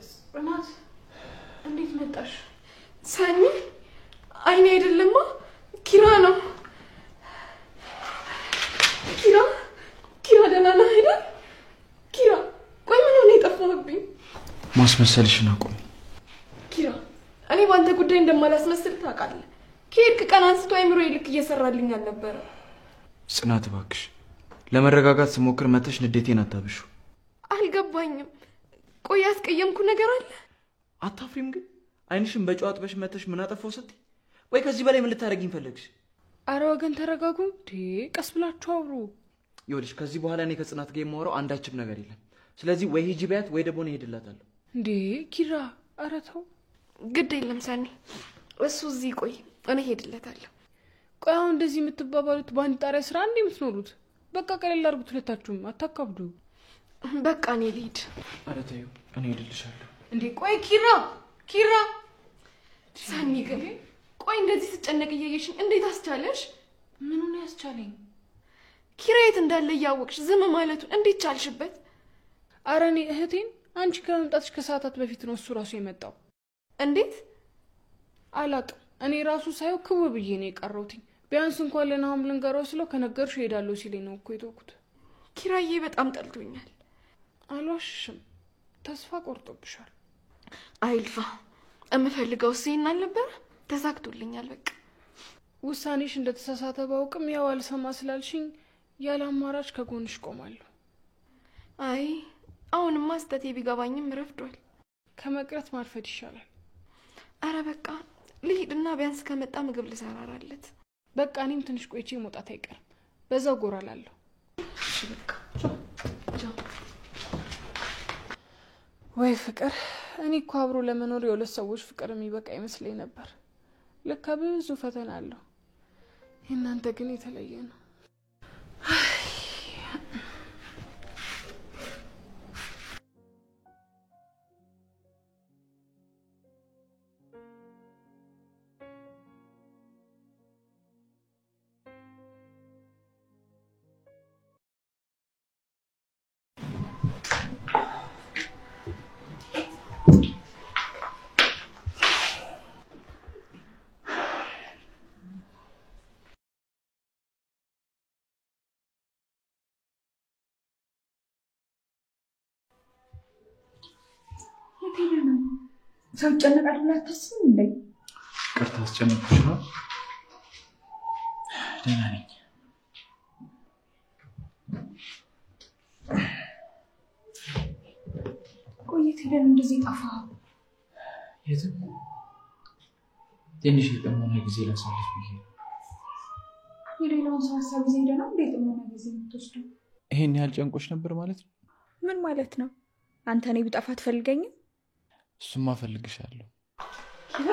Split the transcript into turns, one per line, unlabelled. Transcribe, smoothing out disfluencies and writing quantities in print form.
ጽናት እንዴት መጣሽ?
ሰኒ አይኔ አይደለማ ኪራ ነው። ኪራ ኪራ ደህና ነህ አይደል? ኪራ ቆይ ምን ሆነ የጠፋህብኝ?
ማስመሰልሽን አቁሚ።
ኪራ እኔ በአንተ ጉዳይ እንደማላስመስል ታውቃለህ። ከሄድክ ቀን አንስቶ አይምሮዬ ልክ እየሰራልኝ አልነበረ።
ጽናት እባክሽ ለመረጋጋት ስሞክር መተሽ ንዴቴን አታብሹ።
አልገባኝም። ቆይ ያስቀየምኩ ነገር አለ?
አታፍሪም ግን? አይንሽን በጨው አጥበሽ መተሽ ምን አጠፋው ስትይ? ወይ ከዚህ በላይ ምን ልታደርጊኝ ፈለግሽ?
አረ ወገን ተረጋጉ። ቀስ ብላችሁ አውሩ።
ይኸውልሽ ከዚህ በኋላ እኔ ከጽናት ጋር የማወራው አንዳችም ነገር የለም። ስለዚህ ወይ ሂጂ በያት ወይ ደግሞ እኔ እሄድላታለሁ።
እንዴ ኪራ፣ ኧረ ተው።
ግድ የለም ሰኒ፣ እሱ እዚህ ቆይ፣ እኔ እሄድለታለሁ።
ቆይ አሁን እንደዚህ የምትባባሉት በአንድ ጣሪያ ስራ እንዴ የምትኖሩት? በቃ ቀለል አድርጉት፣ ሁለታችሁም አታካብዱ።
በቃ እኔ ልሂድ።
ኧረ ተይው፣ እኔ እሄድልሻለሁ።
እንዴ ቆይ ኪራ፣ ኪራ።
ሰኒ ግን ቆይ እንደዚህ ስጨነቅ እያየሽኝ እንዴት አስቻለሽ?
ምኑን ያስቻለኝ?
ኪራ የት እንዳለ እያወቅሽ ዝም ማለቱን እንዴት ቻልሽበት?
ኧረ እኔ እህቴን አንቺ ከመምጣትሽ ከሰዓታት በፊት ነው እሱ ራሱ የመጣው።
እንዴት
አላቅም። እኔ ራሱ ሳየው ክው ብዬ ነው የቀረሁትኝ። ቢያንስ እንኳን ለናሆም ልንገረው ስለው ከነገርሽ እሄዳለሁ ሲለኝ ነው እኮ የተውኩት።
ኪራዬ በጣም ጠልቶኛል።
አልዋሽሽም፣ ተስፋ ቆርጦብሻል።
አይልፋ፣ የምፈልገው እሱ ይሄን አልነበረ? ተሳክቶልኛል። በቃ
ውሳኔሽ እንደተሳሳተ ባውቅም ያው አልሰማ ስላልሽኝ ያለ አማራጭ ከጎንሽ ቆማለሁ።
አይ አሁንማ ስህተቴ ቢገባኝም ረፍዷል።
ከመቅረት ማርፈድ ይሻላል።
አረ በቃ ልሂድና ቢያንስ ከመጣ ምግብ ልሰራራለት።
በቃ እኔም ትንሽ ቆይቼ መውጣት አይቀርም። በዛው ጎራ እላለሁ።
እሺ በቃ ቻው።
ወይ ፍቅር! እኔ እኮ አብሮ ለመኖር የሁለት ሰዎች ፍቅር የሚበቃ ይመስለኝ ነበር። ለካ ብዙ ፈተና አለው። የእናንተ ግን የተለየ ነው።
ሰው ይጨነቃል ብለህ አታስብም እንዴ?
ይቅርታ አስጨነቅኩሽ ነው። ደህና ነኝ።
ቆይ የት ሄደህ ነው እንደዚህ የጠፋኸው?
የትም ትንሽ የጥሞና ጊዜ ላሳልፍ ብዬ ነው።
የሌላውን ሰው ሀሳብ ይዘህ ሄደህ ነው እንዴ የጥሞና ጊዜ የምትወስደው?
ይሄን ያህል ጨንቆሽ ነበር ማለት ነው?
ምን ማለት ነው? አንተ እኔ ብጠፋ አትፈልገኝም?
እሱማ እፈልግሻለሁ።
ኪራ